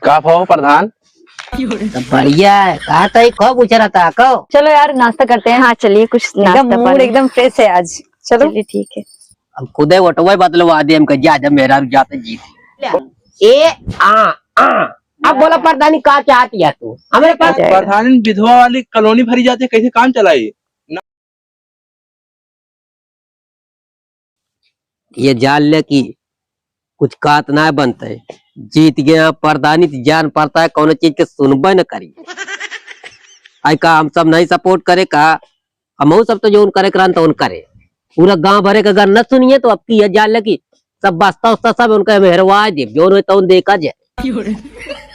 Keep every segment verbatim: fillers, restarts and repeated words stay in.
का भाव प्रधान? सब बढ़िया है। कहा था, ये कब उछरा था, कब? चलो यार, नाश्ता करते हैं। हाँ, चलिए, कुछ एकदम नाश्ता mood पानी। एकदम fresh है आज। चलो। चलिए, ठीक है। अब खुदे वोटवा बदलवा दे, हमके जा, जा, मेहरारू जाते जीत। ए, आ, आ। अब बोला प्रधानी, का चाहती है तू? हमरे पास जाएगा। प्रधानी, विधवा वाली कॉलोनी भरी जाती है, कैसे काम चलाई? ये जान ले कि कुछ कात ना बनते। जीत गया प्रधानी तो जान पड़ता है, कौनो चीज के सुनबे न करी। आई का हम सब नहीं support करे का? हमहू सब तो जौन करे के रहन तौन करे। पूरा गांव भरे के अगर न सुनिए तो अब की ये जान ले कि सब बस्ता उस्ता सब उनका हम हेरवा देब, जौन होई तौन देखा जाए।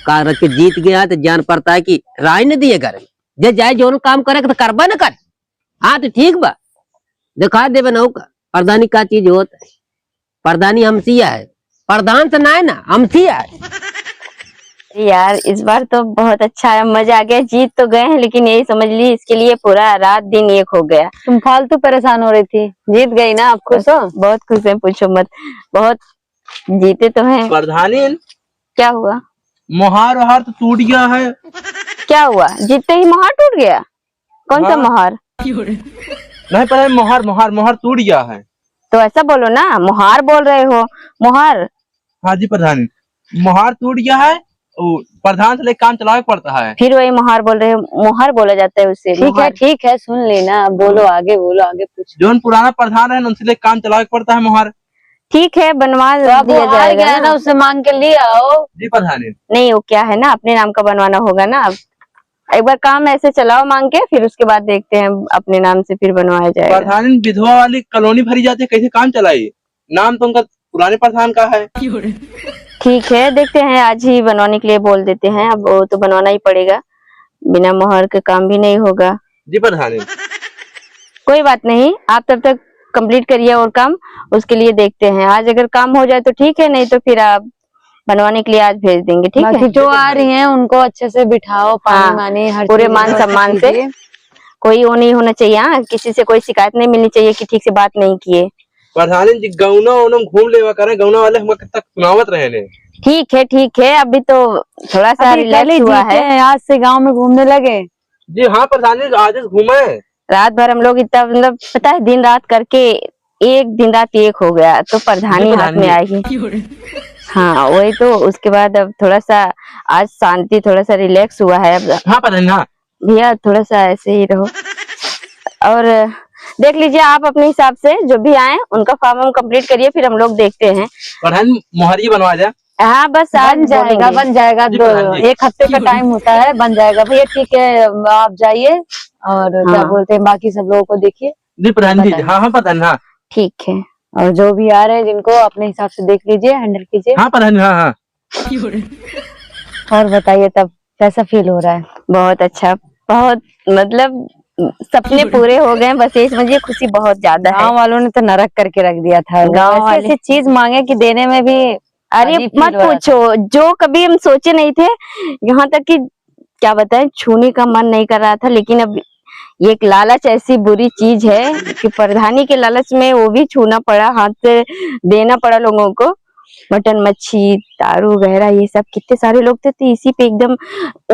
कारण कि जीत गया है तो जान पड़ता है कि राय न दिए घर, जे जाए जौन काम करे के तो करबे न करे। हाँ, तो ठीक बा, दिखा देबे ना ओका। प्रधानी का चीज होत है? प्रधानी हमसी है, प्रधान से ना है ना, हमसी है। यार, इस बार तो बहुत अच्छा है, मजा आ गया। जीत तो गए हैं, लेकिन यही समझ ली, इसके लिए पूरा रात दिन एक हो गया। तुम फालतू परेशान हो रही थी, जीत गई ना, अब खुश हो? बहुत खुश हैं, पूछो मत, बहुत जीते तो हैं। प्रधानी, क्या हुआ? मोहार ओहार तो टूट गया है। क्या हुआ, जीतते ही मोहार टूट गया? कौन सा हाँ। मोहार? नहीं, पता है, मोहार, मोहार, मोहार टूट गया है। तो ऐसा बोलो ना, मोहार बोल रहे हो, मोहार। हाँ जी प्रधानी, मोहार टूट गया है, वो प्रधान से लेके काम चलावे के पड़ता है। फिर वही मोहार बोल रहे हो, मोहार बोला जाता है उसे, ठीक है, मोहार। ठीक है, सुन ली ना, अब बोलो, आगे बोलो, आगे पूछो। जौन पुराना प्रधान रहे ना, उनसे लेके काम चलावे के पड़ता है मोहार। ठीक है, बनवा तो अब वो दिया हार जाएगा गया है ना। ना, उससे मांग के ले आओ। जी प्रधानी। नहीं, वो क्या है ना, अपने नाम का बनवाना होगा ना। अब एक बार काम ऐसे चलाओ मांग के, फिर उसके बाद देखते हैं, अपने नाम से फिर बनवाया जाएगा। प्रधानी, विधवा वाली कॉलोनी भरी जाती है, कैसे काम चलाई? नाम तो उनका पुराने प्रधान का है। ठीक है, देखते हैं, आज ही बनवाने के लिए बोल देते हैं। अब वो तो बनवाना ही पड़ेगा, बिना मोहर के काम भी नहीं होगा। जी प्रधानी। कोई बात नहीं, आप तब तक complete करिए और काम, उसके लिए देखते हैं। आज अगर काम हो जाए तो ठीक है, नहीं तो फिर आप बनवाने के लिए आज भेज देंगे, ठीक है? बाकी जो आ रही हैं, उनको अच्छे से बिठाओ, पानी हाँ, वानी, हर पूरे चीज मान व्यवस्थित सम्मान से। कीजिए। कोई वो नहीं होना चाहिए, हाँ, किसी से कोई शिकायत नहीं मिलनी चाहिए कि ठीक से बात नहीं किए। प्रधानी जी, गौना वौना में घूम लेवा करें, गौना वाले हमका कितना सुनावत रहे ने। ठीक है, ठीक है, अभी तो थोड़ा सा अभी relax कल ही हुआ जीते है। हैं, आज से गांव में घूमने लगे। जी हाँ प्रधानी, आज घूमे। रात भर हम लोग इतना, मतलब, पता है, दिन रात करके एक दिन रात एक हो गया, तो प्रधानी जी, हाथ में प्रधानी। आएगी। हाँ, वही तो। उसके बाद अब थोड़ा सा आज शांति, थोड़ा सा relax हुआ है अब। हाँ प्रधानी, हाँ। भैया, थोड़ा सा ऐसे ही रहो। और देख लीजिए, आप अपने हिसाब से जो भी आए, उनका form हम complete करिए, फिर हम लोग देखते हैं। प्रधानी, मोहर ही बनवा दे। हाँ, बस आज बन जाएगा, बोलेंगे। बन जाएगा। जी, दो, प्रधान जी। एक हफ्ते का time होता है, बन जाएगा। भैया, ठीक है, आप जाइए और क्या हाँ। बोलते हैं, बाकी सब लोगों को देखिए। जी, प्रधान जी, बताइए। हाँ, हाँ, प्रधान, हाँ। ठीक है, और जो भी आ रहे हैं, जिनको अपने हिसाब से देख लीजिए, handle कीजिए। हाँ, प्रधान, हाँ, हाँ। और बताइए, तब कैसा feel हो रहा है? बहुत अच्छा, बहुत, मतलब, सपने पूरे हो गए हैं, बस ये समझिए, खुशी बहुत ज्यादा है। गांव वालों ने तो नरक करके रख दिया था। गांव ऐसी वाले ऐसी चीज मांगे कि देने में भी अरे, अजीब feel मत हो रहा था। पूछो, जो कभी हम सोचे नहीं थे, यहाँ तक कि क्या बताएं, छूने का मन नहीं कर रहा था, लेकिन अब ये एक लालच ऐसी बुरी चीज है कि प्रधानी के लालच में वो भी छूना पड़ा, हाथ से देना पड़ा लोगों को। मटन, मच्छी, दारू वगैरह, ये सब कितने सारे लोग थे, तो इसी पे एकदम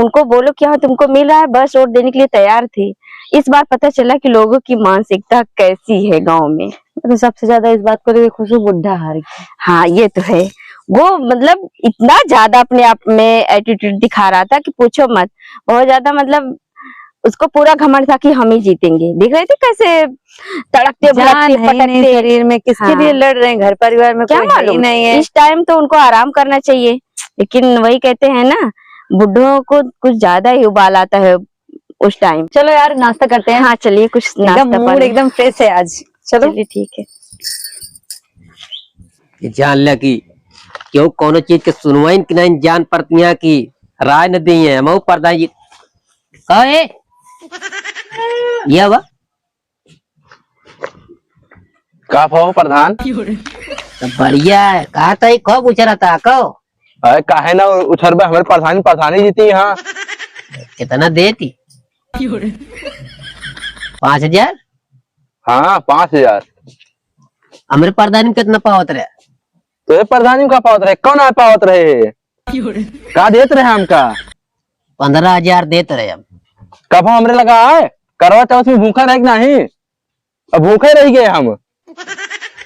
उनको बोलो कि हाँ, तुमको मिल रहा है, बस वोट देने के लिए तैयार थे। इस बार पता चला कि लोगों की मानसिकता कैसी है गांव में। तो सबसे ज्यादा इस बात को लेके खुश हूँ, बुढ़ा हार गया। हाँ, ये तो है। वो, मतलब, इतना ज्यादा अपने आप में attitude दिखा रहा था कि पूछो मत। बहुत ज्यादा, मतलब, उसको पूरा घमंड था कि हम ही जीतेंगे। देख रहे थे कैसे तड़कते जान भड़कते है ही नहीं पटकते। शरीर में, किसके हाँ। लिए लड़ रहे हैं? घर परिवार में क्या कोई है ही मालूम? नहीं है। इस time तो उनको आराम करना चाहिए, लेकिन वही कहते हैं ना, बूढ़ों को कुछ ज्यादा ही उबाल आता है उस time। चलो यार, नाश्ता करते हैं। हाँ, चलिए, कुछ एकदम नाश्ता mood पानी। एकदम fresh है आज। चलो। चलिए, ठीक है। कि जान ले कि केहू कौनो चीज के सुनवाइन कि नहीं, जान पड़तिया कि राय न दी है, मऊ प्रधान जी। कहे? ये बा? का भाव प्रधान? तो बढ़िया है। कहा था, ये कब उछरा था, कब? अरे, काहे ना उछरबे, हमरे प्रधानी, प्रधानी जीती यहाँ। कितना देती? पाँच हजार? हाँ, पाँच हजार। हमरे प्रधानी में कितना पावत रहे? तो ये प्रधानी में का पावत रहे? कौन आ पावत रहे? का देत रहे हमका? पन्द्रह हजार देत रहे हम। कब हमरे लगा आए? करवा चौथ में भूखा रहे कि नहीं? अब भूखे रह गए हम।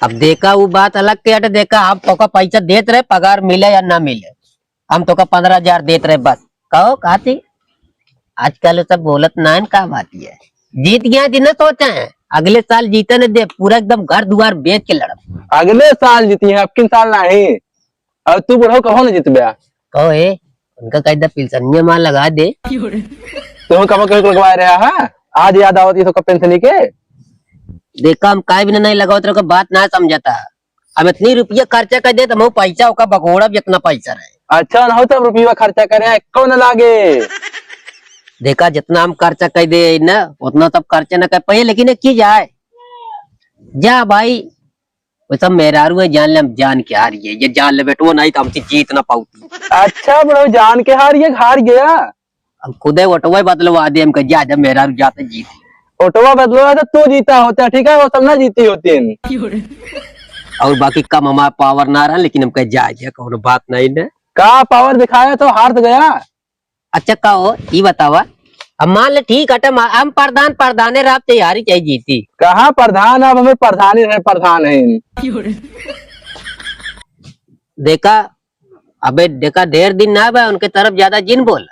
अब देखा, वो बात अलग के हटे। देखा, हम तोका पैसा देत रहे, पगार मिले या ना मिले, हम तोका पन्द्रह हजार देत रहे बस। कहो, काती? आजकल सब बोलत ना है, का बात ये? जीत गया जी, ना सोचे हैं, अगले साल जीते न दे, पूरा एकदम घर दुआर बेच के लड़ब। अगले साल जीती हैं, अब किन साल नहीं। अब तू बुढ़ऊ कहो न जीतबे। कहो ए, उनका कह दे पिलसनिया माँ लगा दे। तू कब कह लगवा रहा है? आज याद आवत ये तो कब पेंशनी के? देखा, हम काहे बिना नहीं लगावत रहो, बात ना समझता। अब इतनी रुपया खर्चा कर दे तो हम पैसा ओका बगोड़ा भी इतना पैसा रहे। अच्छा ना हो तब रुपया खर्चा करे, कौन लागे? देखा, जितना हम खर्चा कर दे ना, उतना सब खर्चा ना कर पाए, लेकिन एक चीज आए, जा भाई, वो सब मेहरारू है, जान ले, हम जान के हार गए। ये जान ले बेटो, नहीं तो हमसे जीत ना पाती। अच्छा bro, जान के हार गए, हार गया। हम खुदे ओटवा बदलवा दे, हमका जा, जा मेहरारू जाते जीत। ओटवा बदलवा तो तू जीता होता, ठीक है, वो सब ना जीती होती। और बाकी कम हमारा power ना रहा, लेकिन हमका जा, जा, कौनो बात नहीं ने। का power दिखाया तो हार तो गया। अच्छा, का हो, ई बतावा, अब मान ले ठीक हटे, हम प्रधान, प्रधाने रहब, ते हारी चाहे जीती। कहाँ प्रधान, अब हमें प्रधान ही है, प्रधान है। देखा, अबे देखा, ढेर दिन ना बा, उनके तरफ ज्यादा जिन बोल।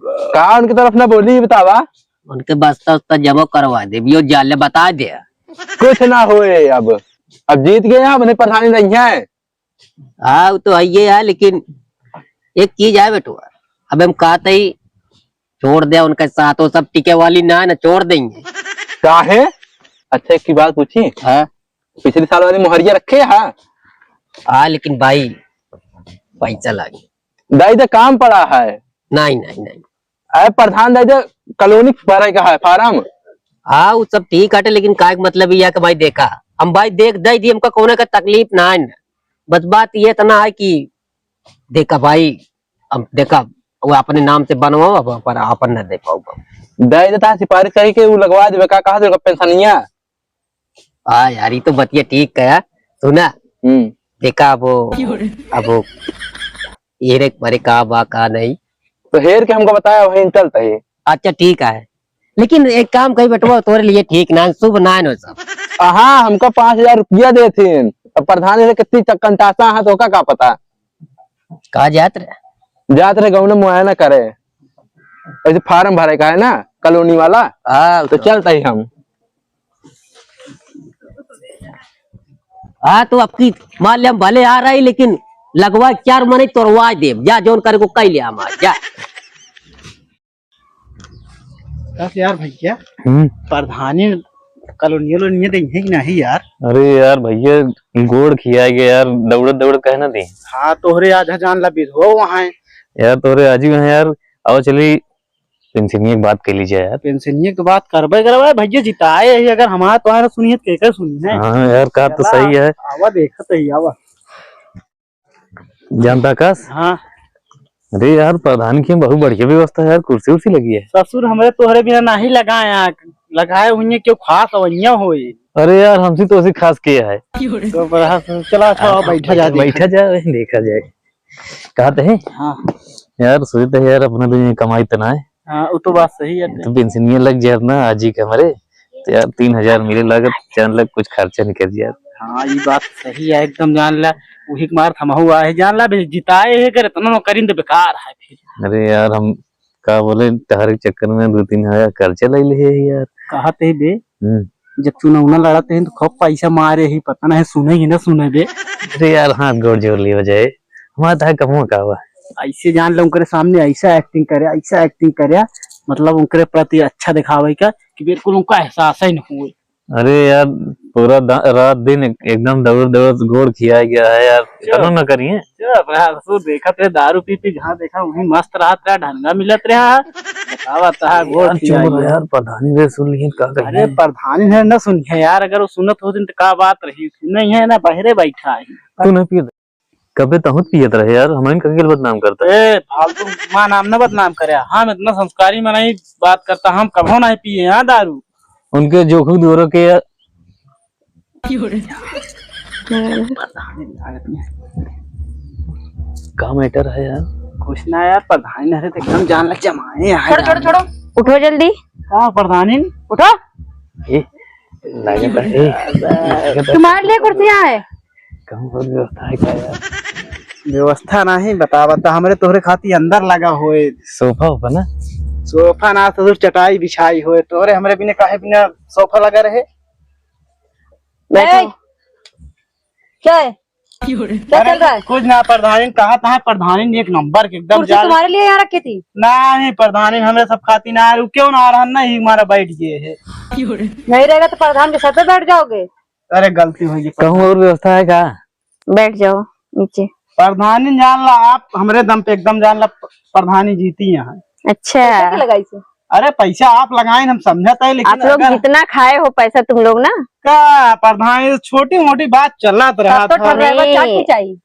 का उनके तरफ ना बोली, बतावा। उनके बस्ता उस्ता जमा करवा दे, यो जाले बता दे। कुछ ना होए अब, अब जीत गए हैं, अब नहीं प्रधानी नहीं है। हाँ, वो तो है ये है, लेकिन एक चीज है बेटुआ, अब हम कहते ही छोड़ दे उनके साथ, वो सब टिके वाली ना है ना, छोड़ देंगे। काहे? अच्छा, एक की बात पूछी? हाँ। पिछले साल वाली मोहरिया रखे है? हाँ, लेकिन भाई, पैसा लागे। दाई, तो काम पड़ा है। नहीं, नहीं, नहीं। अरे प्रधान दाई, तो कॉलोनी भरे का है फार्म। हाँ, वो सब ठीक हटे, लेकिन काय के मतलब यह है कि भाई देखा, हम भाई देख दे दी, हमका कोनो का तकलीफ ना है ना। बस बात ये इतना है कि देखा भाई, अब देखा, वो अपने नाम से बनवाओ, अब पर आपन ना दे पाऊंगा। दाई, तो तार सिफारिश करी के वो लगवा देवे, का कहा देवे पेंशनिया? हाँ यार, ये तो बतिया ठीक है। सुना, हम्म। देखा, अब वो, अब वो, ये रे, अरे का बा, का नहीं। तो हेर के हमको बताया, वहीं चलता है। अच्छा, ठीक है, लेकिन एक काम कही बेटवा, तोरे लिए ठीक ना, शुभ ना है सब। हाँ, हमका पाँच हजार रुपया देथिन, अब प्रधान से कितनी चक्कनटासा है, तो का, का पता। का जात रहे? जात रहे गाँव में मुआयना करे, ऐसे फार्म भरे का है ना कॉलोनी वाला। हाँ, तो तो चलता ही हम। हाँ, तो अब की मान ले हम भले आ रही, लेकिन लगवा चार मने तोड़वा देब। जा, जौन करे को कह ले हमार, जा। बस यार भैया, हम्म। प्रधानी कॉलोनिया लोनिया देंगे कि नहीं यार? अरे यार भैया, गोड़ खिया गया यार, दौड़त दौड़त कहे ना दे। हाँ, तोहरे आधा जान ला बिधवा वहाँ है। यार, तोहरे आजी वहाँ यार, आओ चली पेंशनिया की बात कर लीजिए यार। पेंशनिया की तो बात करबे करबे भैया, जिताए ही अगर हमारा तो ना सुनिए तो केकर सुनी है? हाँ यार, का तो चला, सही है। आवा देखत ही, आवा। जानता कस? हाँ। अरे यार, प्रधान की बहुत बढ़िया व्यवस्था है यार, कुर्सी उर्सी लगी है। ससुर हमरे तोहरे बिना नहीं लगाए, लगाए हुए क्यों खास अवैया होए। अरे यार, हमसे तो ऐसे खास किया है। तो बड़ा, चला अच्छा, हाँ, बैठा जाए, बैठा जाए, देखा जाए। कहते हैं? हाँ। यार, सोचते हैं यार, अपने तो ये कमाई इतना है। हाँ, वो तो बात सही है। तो पेंशनिया लग जाए ना आजी के हमारे, तो यार, तीन हजार मिले लागत, जान लग कुछ खर्चा निकल जाए। हाँ, ये बात सही है एकदम, जान ला, वही के मार थमहु आहे, जान ला, बे जिताए है, अगर इतना नौकरी तो बेकार है फिर। अरे यार, हम का बोले, तहरे चक्कर में दो तीन हजार खर्चा ले ले है यार। कहत है बे, हम्म। जब चुनाव ना लड़त हैं तो खूब पैसा मारे ही, पता नहीं सुने ही ना सुने बे। अरे यार, हाथ गोड़ जोड़ लियो जाए, हमारा तो है कहूँ का हुआ। ऐसे जान लो उनके सामने ऐसा acting करे, ऐसा acting करे, मतलब उनके प्रति अच्छा दिखावे का कि बिल्कुल उनका एहसास ही नहीं हुए। अरे यार, पूरा दा-, रात दिन एक-, एकदम दौड़ दौड़ गोड़ खिया गया है यार, चुप। इतना ना करिए। चुप रहा ससुर, देखत रहे दारू पी पी, जहाँ देखा वहीं मस्त रहत रहा, ढंगा मिलत रहा। बतावा तहा गोड़ यार, चुप खिया रहो गया। यार, प्रधानी रे सुन लिहिन का कही। अरे प्रधानी है ना सुनिए यार, अगर वो सुनत होतिन तो का बात रही, सुने है ना, बहरे बैठा है। तू नहीं पिए? कबे तहुत पियत रहे यार, हमन का गेल बदनाम करता। ए, फालतू माँ नाम ना बदनाम करे, हम इतना संस्कारी मनई बात करता, हम कभो नहीं पिए यहाँ दारू। उनके जोखू दूरो के यार। का matter है यार? कुछ ना यार, प्रधानी हरे तो एकदम जान लग जमाए यहाँ छोड़ो, छोड़ो, जान। छोड़ो। उठो जल्दी। का प्रधानी? उठो। ए, लागत है, ए, लागत है। तुम्हारे लिए कुर्सियाँ है। कहूँ और व्यवस्था है का यार? व्यवस्था नहीं, बता, बता, हमरे तोहरे खातिर अंदर लगा होए। सोफा ओफा ना? सोफा ना, ससुर चटाई बिछाई होए, तोहरे हमरे बिना काहे बिना सोफा लगा रहे? बैठो। ए, क्या है? क्या अरे, चल रहा है? कुछ ना प्रधानी, कहा था प्रधानी ने एक नंबर के एकदम कुर्सी जान तुम्हारे लिए यहाँ रखी थी? नहीं, प्रधानी हमरे सब खाती ना आ रही, क्यों ना आ रहा, नहीं हमारा बैठ गए है। नहीं रहेगा तो प्रधान के सर पे बैठ जाओगे। अरे, गलती हो गई। कहूँ और व्यवस्था है का? बैठ जाओ नीचे। प्रधानी जान ला, आप हमरे दम पे एकदम जान ला, प्रधानी जीती यहाँ। अच्छा। पैसा के लगाई से? अरे, पैसा आप लगाए, हम समझत है, लेकिन आप लोग अगर जितना खाए हो पैसा तुम लोग ना। का प्रधानी, छोटी मोटी बात चलत रहा तब तो था। ठर्राए बा, चाची नहीं। चाहिए।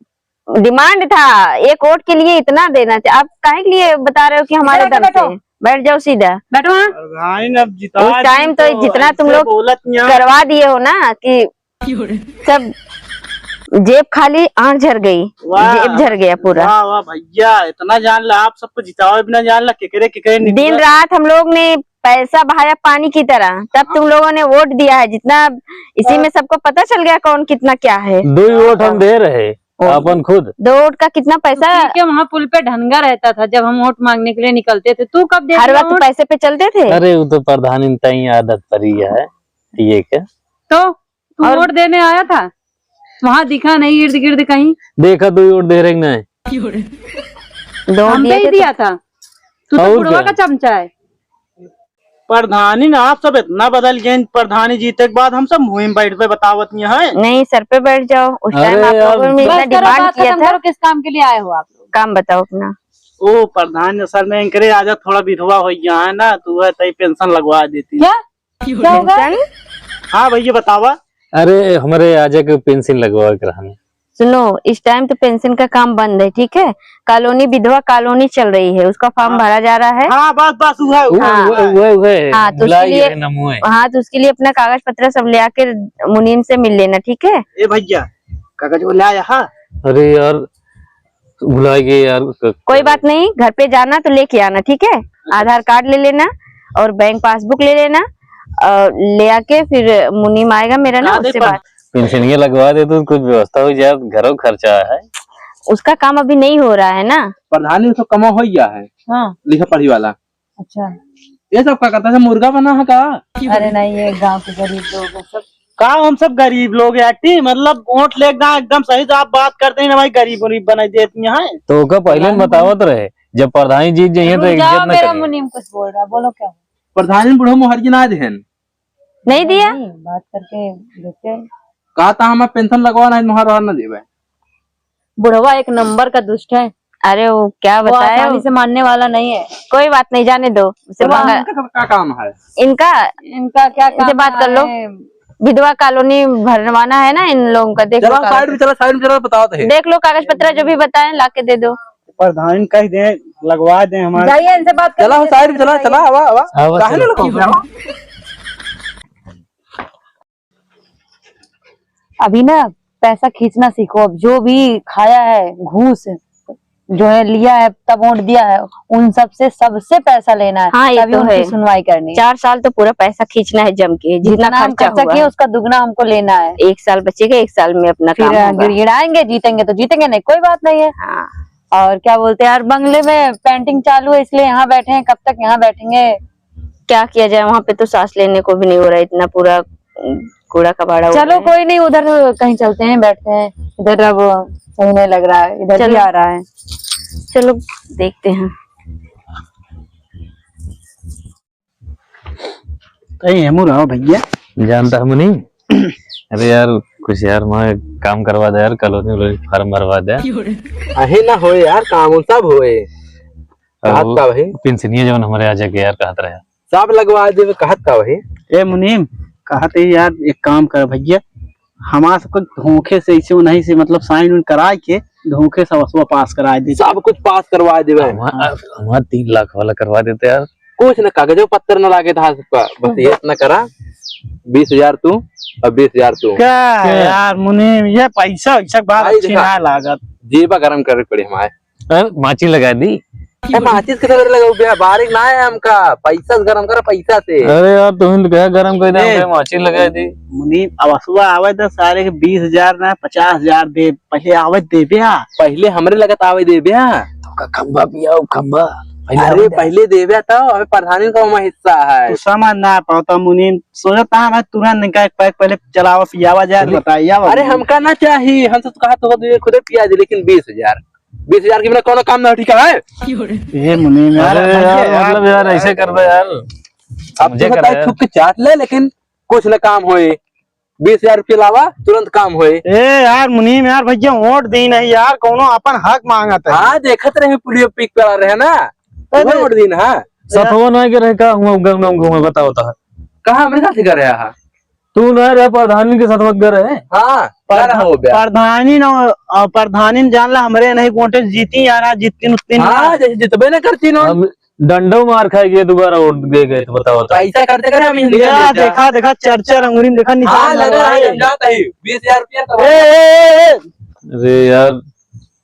Demand था, एक वोट के लिए इतना देना चाहिए। आप काहे के लिए बता रहे हो कि हमारे इधर आके दम से? बैठो। बैठ जाओ सीधा। बैठो हाँ। प्रधानी, अब जिता उस जी time तो तो जितना तुम ऐसे लोग बोलत यहाँ। करवा दिए हो ना कि सब जेब खाली, आंख झर गई, वाह। जेब झर गया पूरा। वाह, वाह भैया, इतना जान ला, आप सबको जितावे बिना जान ला, केकरे, केकरे निकला। दिन रात हम लोग ने पैसा बहाया पानी की तरह, तब तुम लोगों ने वोट दिया है, जितना इसी में सबको पता चल गया कौन कितना क्या है। दो ही वोट हम दे रहे, ओ। अपन खुद। दो वोट का कितना पैसा? तू पी के वहाँ पुल पे ढनगा रहता था, जब हम वोट मांगने के लिए निकलते थे, तू कब दे हर दिया वक्त वोट? पैसे पे चलते थे। अरे, वो तो प्रधानी तई आदत पड़ी है, ये क्या? तो तू और वोट देने आया था, वहां दिखा नहीं इर्द गिर्द कहीं। देखा तू वोट दे रहे कि नहीं? दो हम दिए पे ही थे तो दिया था। तू तो और बुढ़वा क्या? का चमचा है। प्रधानी ना, आप सब इतना बदल गए, प्रधानी जीते के बाद हम सब मुहिम बैठ पे बतावत नहीं है। नहीं, सर पे बैठ जाओ। उस time अरे आप यार। लोगों ने इतना बस करो, demand बात किया खत्म था। करो, किस काम के लिए आए हो आप लोग? काम बताओ अपना। ओ प्रधान, असल में इनकरे आजा थोड़ा विधवा हो गया है ना, तो वह तई पेंशन लगवा देती। क्या? क्या होगा? पेंशन? हाँ भैया, बतावा। अरे, हमरे आजा के पेंशन लगवा के रहने। सुनो, इस time तो पेंशन का काम बंद है, ठीक है? कॉलोनी, विधवा कॉलोनी चल रही है, उसका फॉर्म हाँ। भरा जा रहा है। हाँ, बस, बस, वह, उ-, हाँ। वह, वह, वह है। हाँ, तो उसके भुला लिए, गए ना मुँह है। हाँ, तो उसके लिए अपना कागज पत्र सब ले आके मुनीम से मिल लेना, ठीक है? ए भैया, कागज वो ले आया, हाँ? अरे यार, भुला गए यार। क-, कोई बात नहीं, घर पे जाना तो लेके आना, ठीक है? अच्छा। आधार कार्ड ले लेना और बैंक पासबुक ले लेना और ले आके फिर मुनीम आएगा मेरा ना, हाँ, उससे देख, बात। पेंशनिया लगवा दे तो कुछ व्यवस्था हो जाए, घरों खर्चा है। उसका काम अभी नहीं हो रहा है ना। प्रधानी तो कमा हो गया है। हाँ। लिखा पढ़ी वाला। अच्छा। ये सब का करता है, मुर्गा बना है का? अरे नहीं, ये गांव के गरीब लोग हैं सब। का हम सब गरीब लोग हैं, आंटी? मतलब वोट लेके ना एकदम सही से आप बात करते हैं ना भाई, गरीब गरीब बनाई देती हैं। तो ओका पहिले न बतावत रहे, जब प्रधानी जीत जाइए तो रुक जाओ, इज्जत न मेरा करिए। मुनीम कुछ बोल रहा है, बोलो क्या? प्रधानी बुढ़ो मोहर जी ना देहन। नहीं दिया? नहीं, बात करके देखते हैं। कहा था हमारा पेंशन लगवा ना, मोहर वोहर ना देवे। बुढ़वा एक नंबर का दुष्ट है। अरे वो क्या वो बताए आसानी वो? से मानने वाला नहीं है। कोई बात नहीं, जाने दो उसे। चलो, मंगा इनका का काम है? इनका इनका क्या इनसे काम बात कर लो। है? विधवा कॉलोनी भरवाना है ना इन लोगों का, देख लो चलो कागज साइड में, पत्र। चलो साइड में, चलो बताओ तो है। देख लो कागज पत्र जो भी बताएं ला के दे दो। प्रधान कह दे, लगवा दे हमारे। जाइए इनसे बात कर चलो लीजिए, साइड में, चलो, बताइए। चलो, आवा, आवा। आवा, काहे चलो। ना लगवा? अभी ना पैसा खींचना सीखो। अब जो भी खाया है घूस, जो है लिया है, तब वोट दिया है, उन सब से सबसे पैसा लेना है, हाँ, ये तभी तो उनकी है। सुनवाई करनी है। चार साल तो पूरा पैसा खींचना है जम के, जितना जितना हम खर्चा खर्चा हुआ किए है। उसका दुगना हमको लेना है। एक साल बचेगा, एक साल में अपना फिर काम होगा। गिड़गिड़ाएंगे, जीतेंगे तो जीतेंगे, नहीं कोई बात नहीं है। हाँ। और क्या बोलते हैं यार, बंगले में पेंटिंग चालू है इसलिए यहाँ बैठे हैं, कब तक यहाँ बैठेंगे? क्या किया जाए, वहाँ पे तो सांस लेने को भी नहीं हो रहा है, इतना पूरा, उम, कूड़ा कबाड़ा हो चलो गया है। कोई नहीं, उधर कहीं चलते हैं, बैठते हैं, इधर अब सही नहीं लग रहा है, इधर भी चलो। आ रहा है। चलो देखते हैं। कहीं हमू रहो भैया। जानता हम नहीं। अरे यार, कुछ यार, वहाँ काम करवा दे यार, कॉलोनी वॉलोनी फॉर्म भरवा दे। अहे ना होए यार, काम उम सब होए। और कहत वो का वही? पेंशनिया जवन हमरे आ जाके यार कहत रहे। सब लगवा देवे, कहत का वही? ए मुनीम, कहत है यार, एक काम कर भैया, हमार सबको धोखे से ऐसे नहीं से मतलब साइन उन करा के धोखे से असवा पास करा दे। सब कुछ पास करवा देवे। हमार, हमार तीन लाख वाला करवा देते यार। कुछ न, कागजो पत्तर न लागे था सबका, बस ये इतना करा, बीस हजार तू और बीस हजार तू। का क्या? यार मुनीम, ये पैसा वैसा के बात भाई अच्छी देखा, ना लागत। जेबा गरम करे पड़े हमारे। अरे, माचिस लगा दी। ए, माचिस के सगरे लगाऊ बे, बारीक ना है हमका, पैसा से गरम करा, पैसा से। अरे यार, तुम तो कहे गरम कर दे, ए, हमका माचिस लगा दी। मुनीम, अब असुआ आवे तो सारे के बीस हजार ना, पचास हजार दे, पहले आवे दे बे, हाँ। पहले हमरे लगत आवे दे बे, हाँ। तो का खब्बा पियाओ, खब्बा। पहले अरे, आवे दे। पहले दे बे, तो अबे प्रधानी का ओमा हिस्सा है। तू समझ ना पावता मुनीम, सोचता है मैं तुरंत निकाल एक पैक पहले चलावा पियावा जाए, अरे, बताइए। अरे, हमका ना चाहिए, हम तो कहा तो खुदे पिया दे, लेकिन बीस हजार। बीस हजार के बिना कौनो काम ना हो, ठीक है? ये मुनीम यार, अरे यार, यार। मतलब यार, ऐसे कर दो यार। अब समझे तो कर बताए, यार। थूक के चाट ले, लेकिन कुछ ना काम होए। बीस हजार रुपया लावा, तुरंत काम होए। ए यार मुनीम यार, भैया वोट दी नहीं यार, कौनो अपन हक मांगत है। हाँ, देखत रहे, पुलियो पिक पे रहे ना, अरे। वोट दी ना। सतवन आए के रहे का, हुआ घूमे, घूमे बताओ तो। कहाँ हमरे साथ ही कर रहा है? तू ना रहे, प्रधानी के साथ मत कर रहे। हाँ, कर प्रधा-, हो बे। प्रधानी न, अ, प्रधानी न जान ला, हमरे नहीं वोटे जीती यार, आज जीतती नुकती ना। हाँ, जैसे जितबे ना करती ना। हम डंडो मार खाए गए, दोबारा वोट दे गए, तो बताओ, बताओ। ऐसा करते करे हम इंडिया या में जा। देखा, देखा, चार चार अंगुरी में देखा, निशान हाँ, लगा लगा है, है। हम जाता ही, बीस हजार रुपया तो ए, ए, ए, ए। अरे यार।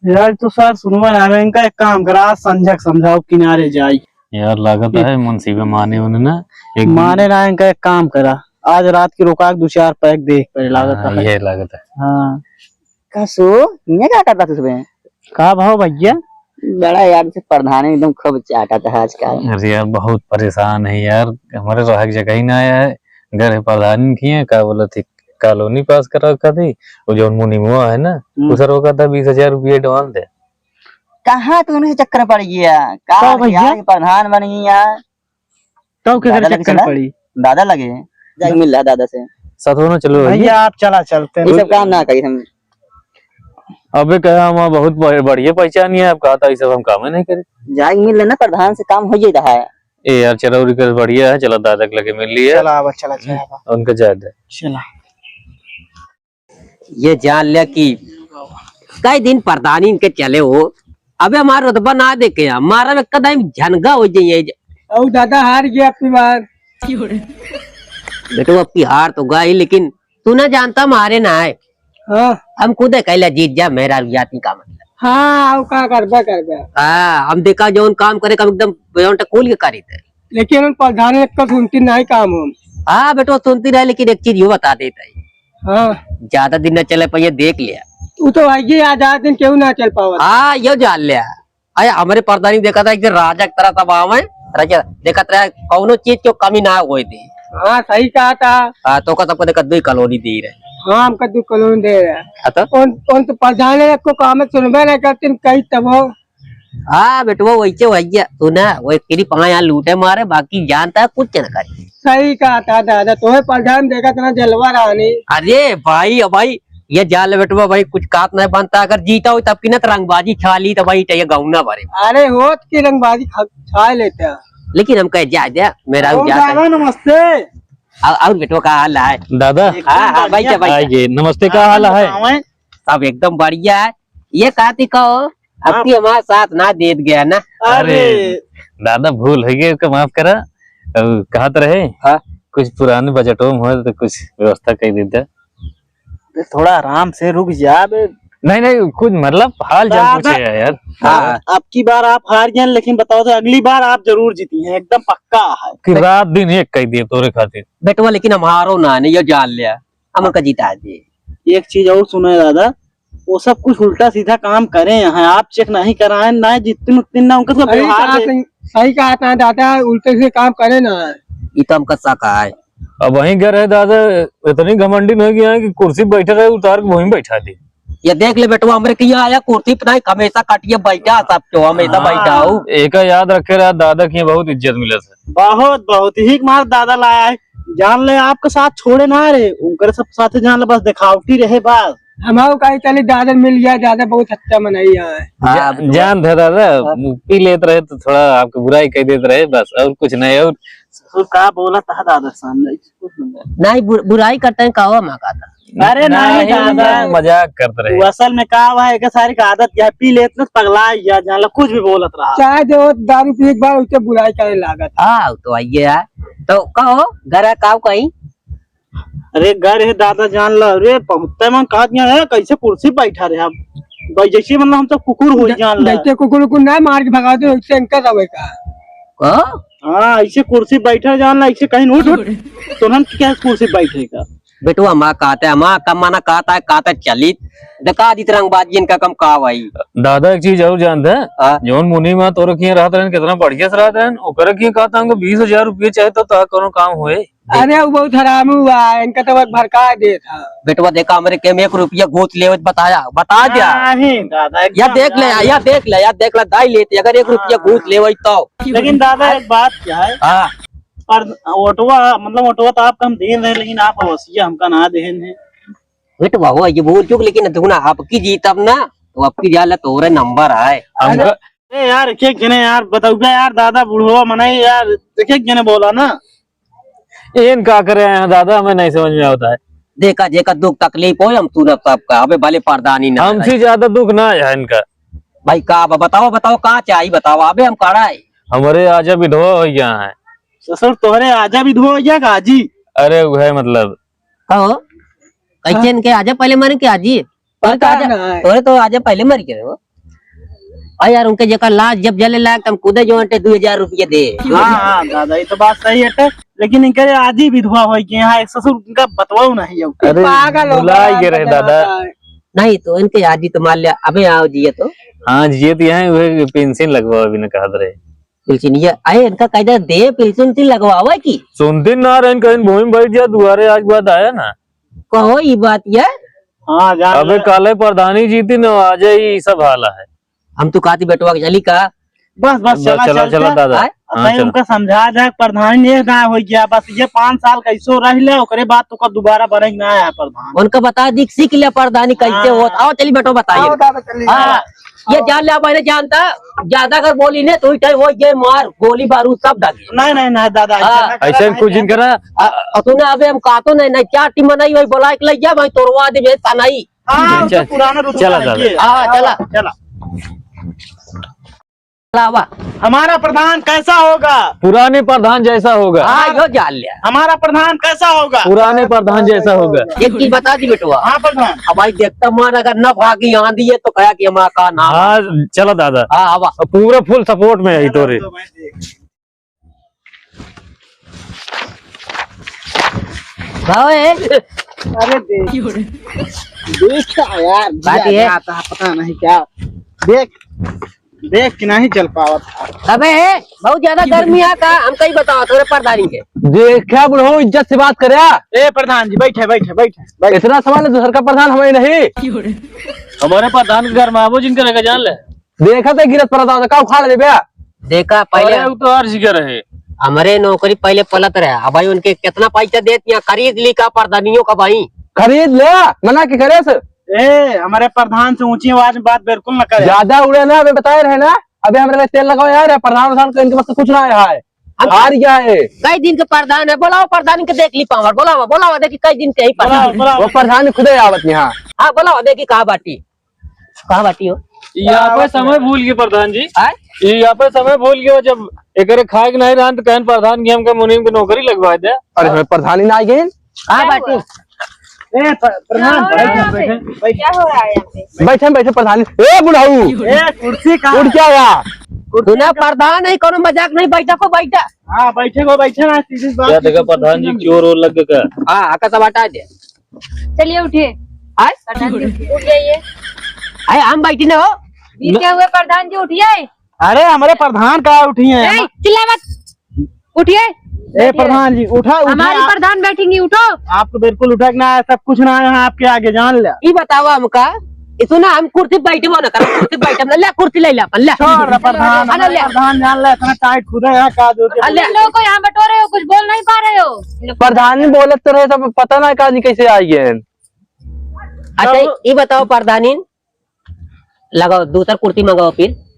यार, तो सर, सुनवा यार, इनका एक काम करा, आज संझक समझाओ, किनारे जाई। यार, लागत है, मुंशी बे माने उन्हें ना, एक माने ना, इनका एक काम करा, आज रात की रोका के दो चार पैक दे, पहले लागत हाँ, है। ये लागत है। हाँ। का सो, इन्हें का करता तू सुबह? का भाव भैया? बड़ा यार से प्रधान एकदम खूब चाटत है आजकल। अरे यार, बहुत परेशान है यार, हमारे रहे के जगह ही ना आया है। घर है प्रधान की है, का बोलत है, कॉलोनी पास करा का दी, वो जौन मुनिमवा है ना, हम्म। उ सर वो कहता बीस हजार रुपये advance दे। कहाँ तू उनसे चक्कर पड़ गया? का का भैया? यार, प्रधान बन गया। तब के दादा लगे चक्कर चला? पड़ी? दादा लगे, जाके मिल रहा दादा से। साथ हो ना, चलो भैया। भैया, आप चला चलते हैं। ये सब काम ना करी हम। अबे कहा, हम बहुत बढ़-, बढ़िया पहचान है, आप कहा था, ये सब हम काम ही नहीं करे। जाके मिल लेना, प्रधान से काम हो जाता है। ए यार, चरौरी कर बढ़िया है, चला दादा के लगे मिल लिया। चला आवा, चला, चला आवा। उनका जाए दे। चला। ये जान लिया कि कई दिन प्रधानी इनके चले हो, अबे हमार रुतबा ना देखे, हमारा में कदम झनगा हो जाइए। औ दादा हार गया अपनी बार। बेटो, अब की हार तो गई, लेकिन तू ना जानता, मारे ना आए। हाँ। हम खुदे कहला जीत जा, मेरा जाति का मतलब। हाँ, अब का करबे, करबे। हाँ, हम देखा जौन काम करे, हम एकदम बेहोंट खोल के करी थे। लेकिन हम प्रधान एक तो सुनती नहीं काम हम। हाँ बेटो, सुनती रहे, लेकिन एक चीज यो बता देता है। हाँ। ज्यादा दिन न चले पाइए, देख लिया। तू तो आइए, आज आठ दिन केहू ना चल पावत। हाँ, यो जान लिया। अरे, हमरे प्रधानी देखत रहे, एक दिन राजा की तरह सब आवे, राजा देखत रहे, कौनो चीज के कमी ना होए दे। हाँ, सही कहा था। हाँ, तो का सबको देखत दुई कॉलोनी दे रहे। हाँ, हमका दुई कॉलोनी दे रहे। हाँ, तो? कौन, कौन तो प्रधान है, को काम सुनबे ना करते, कहीं तब हो। हाँ, बेटवा, वैसे भैया, तू ना, वो एक तेरी पाँच यहाँ लूटे मारे, बाकी जानता है, कुछ न करे। सही कहा था दादा, तुम्हें प्रधान देखत ना जलवा रहनी। अरे भाई, अब भाई, ये जाल बेटवा भाई, कुछ कात नहीं बनता। अगर जीता हो तब की ना तो रंगबाजी छा ली तो भाई, चाहिए गाँव ना भरे। अरे होत की रंगबाजी खा, छा लेते हैं। लेकिन हम कहे जा, जा, मेरा और जाता है। दादा नमस्ते। और, और बेटवा का हाल है? दादा। हाँ, हाँ, भाई, बढ़िया। भाई। आइए, नमस्ते, का हाल है? बताओ। सब एकदम बढ़िया है। ये काती कहो, अब हाँ। की हमारा साथ ना देत गया ना। अरे। अरे, दादा, भूल हो गई, उसका माफ करा। अब कहत रहे, हाँ। कुछ पुराने बजटों में हो तो कुछ व्यवस्था कर देता। अरे, थोड़ा आराम से रुक जा बे। नहीं, नहीं, कुछ मतलब हाल चाल दादा, पूछे है यार। हाँ। अब की बार आप हार गए, लेकिन बताओ तो अगली बार आप जरूर जीती हैं, एकदम पक्का है। कि रात दिन एक कह दिए तोरे खातिर। बेटवा, लेकिन हमारो ना, नहीं, ये जान लिया, हम उनका जीता दे। एक चीज और सुनो दादा, वो सब कुछ उल्टा सीधा काम करे हैं, आप check नहीं कराए, ना जितने उतने ना उनका सब सही व्यवहार कहा है। सही, सही कहा था दादा, उल्टे से काम करे ना। ये तो हमका शक है। अब वहीं घर है दादा, इतनी घमंडी हो गया है कि कुर्सी बैठे रहे, उतार के वहीं बैठा दी। ये देख ले बेटवा, हमरे के यहाँ आया कुर्सी पे नहीं, हमेशा कटिए बैठा, सब तो हमेशा हाँ। बैठा हो। एका याद रखे रहा, दादा की बहुत इज्जत मिले थे। बहुत, बहुत, यही मार दादा लाया है। जान ले, आपके साथ छोड़े ना रहे, उनकर सब साथ जान ले, बस दिखावटी रहे बस। हमारो काहे चली दादा मिल गया, दादा बहुत अच्छा मनई है। हाँ, जा-, बेटवा। जान दे दादा, हाँ। पी लेत रहे तो थोड़ा आपके बुराई कह देत रहे बस, और कुछ नहीं। और ससुर का बोला था दादा सामने, कुछ नहीं। नहीं, बुर-, बुराई करते हैं, कहो माँ का था। अरे नहीं नहीं, दादा, नहीं। मजाक करत रहे। वो असल में का हुआ है, एक सारी का आदत क्या है, पी लेत ना पगला या जान ला, कुछ भी बोलत रहा। चाहे जो दारू पी एक बार उसे बुराई करे लागत। हाँ, तो आइए यार। तो कहो, घर है काव कहीं? अरे घर है दादा जान ला, अरे पहुँचते मन कहा दिया है, कैसे कुर्सी बैठा रहे हम। भाई, जैसे मतलब हम सब कुकुर हो ज-, जान ला। जैसे कुकुर उकुर ना मार के भगा दे, वैसे इनका सब है का? का? हाँ, ऐसे कुर्सी बैठे जान ला, ऐसे कहीं उठ, उठ। तो हम क्या कुर्सी बैठे का? बेटवा, हमा कहते, हमा कम माना कहता है, कहता चलित। देखा दित रंगबाजी इनका कम का भाई। दादा, एक चीज और जानते हैं? हाँ। जौन मुनीम तोरे किए रहत रहन, कितना बढ़िया से रहत रहन, ओकरे किए कहता हमको बीस हजार रुपये चाहे तो, तो कौनो काम होए। अरे, वो बहुत हरामी हुआ है, इनका तो बस भड़का देत है। बेटवा, देखा, हमरे के में एक रुपया घूस लेवे, बताया, बता दिया। नहीं, दादा, या एकदम देख ले, यार। या देख ले, या देख ले, दाई लेते, अगर एक रुपया हाँ। घूस लेवे तो। लेकिन दादा, एक बात क्या है? हाँ। पर वोटवा, मतलब, वोटवा तो आपका हम दे रहे, लेकिन आप अवश्य हमका ना देहन है। बेटवा, हो, ये भूल चूक, लेकिन देखो ना, आपकी जीतब ना, तो आपकी जाले तोरे नंबर आए। हमका ए यार, एक एक जने यार, बताऊगा यार, दादा बूढ़वा मनाई यार, एक एक जने बोला ना। एन का करे आए हैं दादा, हमें नहीं समझ में आवता है। देखा, जेका दुख तकलीफ हो, हम सुनब सबका। अबे भले प्रधानी ना हमसे रहे। ज्यादा दुख ना है इनका। भाई का बा-, बताओ, बताओ का चाही, बताओ। अबे हम कड़ा है। हमरे आजा विधवा हो गया है। ससुर तोहरे आजा विधवा हो गया का जी? अरे वो है मतलब। कहो, कैसे हाँ। इनके आजा पहले मरे के आजी? तोरे तो पता आजा, ना है। तोरे तो आजा पहले मर गए हो। आ यार, उनके जेकर लाश जब जले लाग, तब खुदे जो अंटे दो हजार रुपये दे। हाँ, हाँ, दादा, ये तो बात सही है, लेकिन इनके आजी विधवा होई के यहाँ एक ससुर इनका बतवाऊ नहीं है। अरे, पागल हो भुला गया, गए रहे दादा। नहीं तो इनके आजी तो मान लिया, अबे आओ जिए तो। हाँ, जिए तो यहाँ वह पेंशन लगवा अभी न कहत रहे। पेंशन ये, अरे इनका कायदा दे, पेंशन उनशन लगवावे की? सुनते ना रहे, कहीं भूमि बैठ जा, दुआरे आज के बाद आया ना। कहो ई बात ये? हाँ, जान अबे ले। काले प्रधानी जीती न, आ जाए, ई सब हाला है। हम तो कहती बेटवा के चली का? बस, बस, बस, चला, चला, चल, चला, चल। दादा। आय? हाँ, सही चला। उनका समझा दे, प्रधानी ये ना हो गया, बस ये पाँच साल कैसो रह ले, ओकरे बाद तो का दोबारा बने ना आया प्रधान। उनका बता दी, सीख ले प्रधानी कैसे हाँ। होत। आओ, चली बेटो, बताइए। आओ, दादा, चलिए। हाँ, ये जान ले, पहले जानता, ज्यादा अगर बोली ने, तो ही टाइम हो गए, मार, गोली बारूद सब डाल। नहीं, नहीं, नहीं, दादा, ऐसा हाँ। ना करा, ऐसे नहीं, कुछ नहीं। दिन करा। आ, और तूने अबे हम कहा तो नहीं, नहीं, क्या टीम बनाई, वही बोला के ले जा, भाई, तोड़वा दे, बे, तनाई। हाँ, चल, तो पुराना रूप चला, में चला। आइए। हाँ, चला। चला। चला, वाह। हमारा प्रधान कैसा होगा? पुराने प्रधान जैसा होगा। हाँ, यो जान लिया। हमारा प्रधान कैसा होगा? पुराने प्रधान जैसा होगा। एक चीज बता दी बेटवा। हाँ, प्रधान। अब भाई, देखता मान, अगर न भागी आंधी है, तो कहा कि हमारा का नाम। हाँ, चला दादा। हाँ, वाह। अब पूरा full support में है तोरे। भाव है? अरे देख। देख क्या यार, बात दिया ये। जाता है, पता नहीं क्या। देख, देख के नहीं चल पावत। अबे, बहुत ज्यादा गर्मी है का? हम कहीं बताओ, थोड़े प्रधानी के। देख क्या बुढ़ऊ, इज्जत से बात करे। ए प्रधान जी, बैठे, बैठे, बैठे, बैठे। इतना सवाल है, दूसर का प्रधान हमें नहीं। हमारे प्रधान के घर में आवो, जिनका लगा जान ले। देखा तो गिरत पड़ा था, का उखाड़ लेबे? देखा पहले अरे, वो तो हर जगह रहे। हमरे नौकरी पहले पलत रहे, अब भाई उनके कितना पैसा देत यहाँ, खरीद ली का प्रधानियों का भाई? खरीद ले, मना के करे से। ए, हमारे प्रधान से ऊंची आवाज में बात बिल्कुल न करे। ज्यादा उड़े ना, अबे बताए रहे ना, अबे हमरे लिए तेल लगाओ यार, प्रधान वधान का इनके बस से कुछ ना आया है। हम हार गया है। कई दिन के प्रधान है, बोलाओ प्रधान के देख ली पावर, बोलाओ, बोलाओ, देखी कई दिन के ही प्रधान। बोलाओ, बोलाओ। वो प्रधान खुदे आवत यहाँ। हाँ, बोलाओ, देखी कहाँ बाटी। कहाँ बाटी हो? ये आप समय भूल गए प्रधान जी। आय? ये आप समय भूल गए, जब एकरे खाए के नहीं रहन तो कहन प्रधान की हमके मुनीम के नौकरी लगवा दे। अरे हमें प्रधानी ना आ गए। कहाँ बाटी? ए, प-, प्रधान, क्या हो रहा है बैठे, यहाँ पे? बैठे। क्या हो रहा है यहाँ पे? बैठे, बैठे प्रधानी। ए बुढ़ऊ। ए, कुर्सी कहाँ उठ है? क्या यार? कुर्सी सुना का प्रधान है, कोनो मजाक नहीं, बैठा को बैठा। हाँ, बैठे को बैठे ना, सीधी बात क्या है, देखा कुर्सी प्रधान जी, ना क्यों रो लग गया? हाँ, आका सब हटा दे। चलिए उठिए। आय? प्रधान जी, उठ जाइए। आय, हम बैठी ना हो। ये न- क्या हुआ प्रधान जी, उठिए। अरे, हमारे प्रधान का उठी हैं? ए, चिल्ला मत। उठिए। ए, बैठिए। प्रधान जी, उठा, उठा। हमारी प्रधान बैठेंगी, उठो। आपको बिल्कुल उठा के ना है, सब कुछ ना है आपके आगे, जान ले। ई बताओ हमका, ई सुना, हम कुर्सी बैठबो ना करब, कुर्सी बैठब ना, ले कुर्सी ले ले अपन, ले। छोड़ रे प्रधान, अरे ले। प्रधान जान ले, इतना टाइट खुदा है, का जो के अरे ले। तुम लोग को यहाँ बटोरे हो, कुछ बोल नहीं पा रहे हो। प्रधानी बोलत तो रहे, सब पता ना का जी कैसे आई गए। अच्छा, तब ई बताओ प्रधानी, लगाओ, दूसर कुर्सी मंगाओ फिर।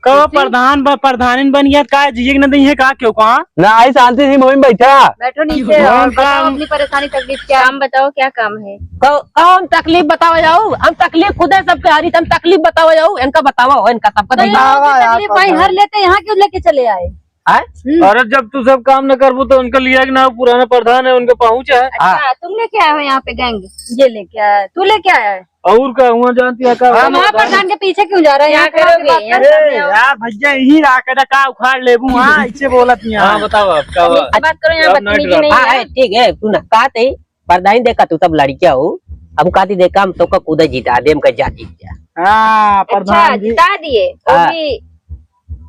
कहो कुर्सी? प्रधान ब-, प्रधानिन बन गया, का जिए के न दई है का, क्यों कहाँ? ना आई, शांति से वहीं बैठा। बैठो नीचे और और बताओ काम अपनी परेशानी तकलीफ क्या? काम बताओ, क्या काम है? कहो, कहो हम तकलीफ बतावा जाऊ, हम तकलीफ खुदे सबके हरी, हम तकलीफ बतावा जाऊ, इनका बतावा हो, इनका सबका तो दई। यहाँ की आवा यार, तकलीफ भाई प्रधान। हर लेते, यहाँ क्यों लेके चले आए? आय? हम्म। अरे जब तू सब काम न करबू तो उनका लिया कि ना, पुराना प्रधान है, उनका पहुँच है। अच्छा, हाँ। तुम लेके आए हो यहाँ पे गैंग? ये लेके आया है। तू लेके आया है? और का हुआ जानती है का? हम वहाँ प्रधान के पीछे क्यों जा रहे हैं? यहाँ खड़ा होके बात कर। ए, यार भैया, यहीं रहा के का उखाड़ लेबू, हाँ, ऐसे बोलत नहीं हाँ, है। बताओ आप, का अब बात? इससे बात करो, यहाँ अब बदतमीजी नहीं हाँ, करना। है, ठीक है, तू ना, का ते, प्रधान देखा, तू तब लड़किया हो, हम कहती देखा, हम तो का कूदा जीता, देम का जा जीत जा। हाँ, अच्छा, प्रधान जी। जिता दिए, वो हाँ। भी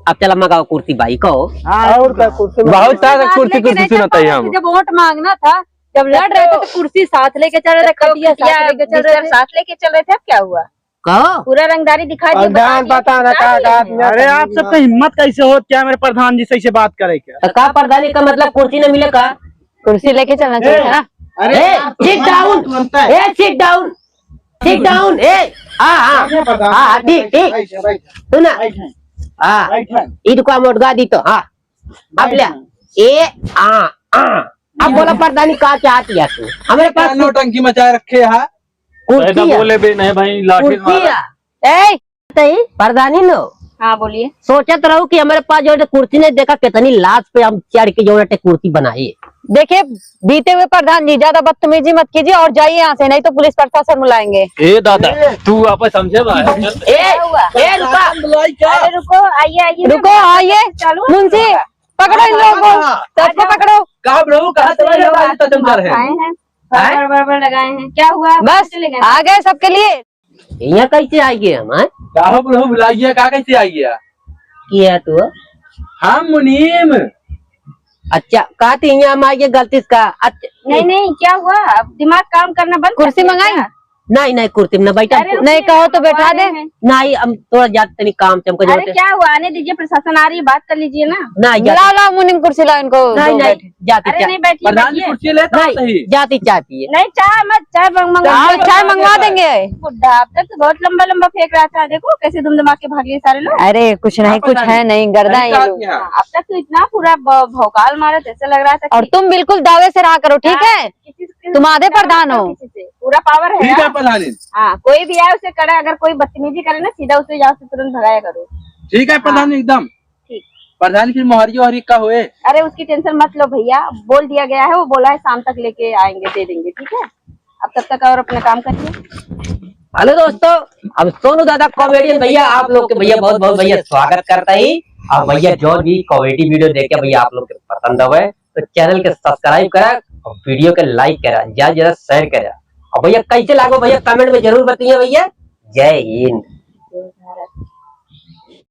अब चला मगाओ कुर्सी बाई को। हाँ, और का कुर्सी में बहुत सारा साथ कुर्सी, लेके कुर्सी नहीं सुनता है चल हम। जब वोट मांगना था, जब लड़ रहे थे तो कुर्सी साथ लेके चल रहे थे, तो खटिया साथ खटिया लेके चल रहे बिस्तर थे। साथ लेके चल रहे थे, अब क्या हुआ? कहो। पूरा रंगदारी दिखा दिए, प्रधान बता दिए पता कि ना क्या का दिए बात हैं। अरे आप सबका हिम्मत कैसे होत क्या मेरे प्रधान जी से ऐसे बात करे के? तो का प्रधानी का मतलब कुर्सी न मिले का? कुर्सी लेके चलना चाहिए ए, था ना। अरे ए, आप sit down। बनता है। ए, sit down। Sit down। ए, हाँ, हाँ। क्या प्रधान? हाँ, हाँ, ठीक, ठीक। बैठ, बैठ। सुना। बैठ। हाँ। बैठ। ईद को मोटगा दी तो, हाँ। अब ले। बैठ। ए, आ, आ। अब बोला प्रधानी का चाहती है तू? हमारे पास क्या नौटंकी मचाए रखे है? कुर्सी पहले है। बोले बे नहीं भाई, लाठी कुर्सी मारा। है। ए, तई प्रधानी नो। हाँ, बोलिए। सोचत रहू कि हमारे पास जो है कुर्सी नहीं देखा, कितनी लाश पे हम चढ़ के जो है कुर्सी बनाई। देखिए, बीते हुए प्रधान जी, ज्यादा बदतमीजी मत कीजिए और जाइए यहाँ से, नहीं तो पुलिस प्रशासन बुलाएंगे। ए दादा, तू आपस समझे बा? ए, क्या हुआ? ए, रुका। बुलाई क्या? अरे रुको, आइए, आइए। रुको, आइए। चलो। मुंशी, पकड़ो इन लोगों को, हाँ, हाँ। सबको पकड़ो। कहाँ बुढ़ऊ, कहाँ चला गया? आए हैं। हैं? बड़बड़, बड़बड़ लगाए हैं। क्या हुआ? बस, चले गए? आ गए सबके लिए। यहाँ कैसे आ गए हम, हैं? का हो बुढ़ऊ, भुला गया, का कैसे आ गया? की है तू? हम मुनीम। अच्छा, का ती यहाँ हम आ गए गलती से का? अच्छा। नहीं, नहीं, क्या हुआ? अब दिमाग काम करना बंद कर दिया क्या? कुर्सी मंगाई? नहीं, नहीं, कुर्सी में ना बैठा। अरे, नहीं, रुकिए, कहो तो मंगवा बैठा दे। रहे हैं। नहीं, हम थोड़ा जाते तनी काम से, हमको अरे, जरूरत है। क्या हुआ? आने दीजिए, प्रशासन आ रही है, बात कर लीजिए ना। नहीं, जाते। लाओ, लाओ, मुनीम कुर्सी लाओ इनको, नहीं, दो नहीं, बैठे। जाती अरे चाय। नहीं, बैठिए, प्रधान जी बैठिए। कुर्सी लेता नहीं, सही। जाती चाय पिए। नहीं, चाय मत, चाय मंगवा, चाय, मंगवा चाय देंगे। मंगवा देंगे। बुड्ढा, अब तक तो बहुत लंबा लंबा फेंक रहा था, देखो कैसे दुमदुमा के भाग लिए सारे लोग। अरे कुछ नहीं, कुछ है नहीं, गर्दा है ये लोग। हाँ, अब तक तो इतना पूरा ब-, भौकाल मारा, जैसे लग रहा था और कि तुम बिल्कुल दावे से रहा करो, ठीक है? किसी से तुम आधे प्रधान हो। किसी से पूरा पावर है। ठीक है प्रधान जी। हाँ, कोई भी आए उसे कड़ा, अगर कोई बदतमीजी करे ना, सीधा उसे यहाँ से तुरंत भगाया करो। ठीक है प्रधान जी, एकदम। ठीक। प्रधान की मोहरिया और का होए? अरे उसकी टेंशन मत लो भैया, बोल दिया गया है, वो बोला है शाम तक लेके आएंगे, दे देंगे, ठीक है? अब तब तक और अपना काम करिए। हेलो दोस्तों, अब सोनू दादा कॉमेडियन भैया आप लोग के भैया बहुत बहुत भैया स्वागत करता ही। और भैया जो भी कॉमेडी वीडियो देखे भैया आप लोग के पसंद आवे तो चैनल के सब्सक्राइब करा और वीडियो के लाइक करा, ज्यादा ज्यादा शेयर करा। और भैया कैसे लागो भैया कमेंट में जरूर बताइए भैया। जय हिंद।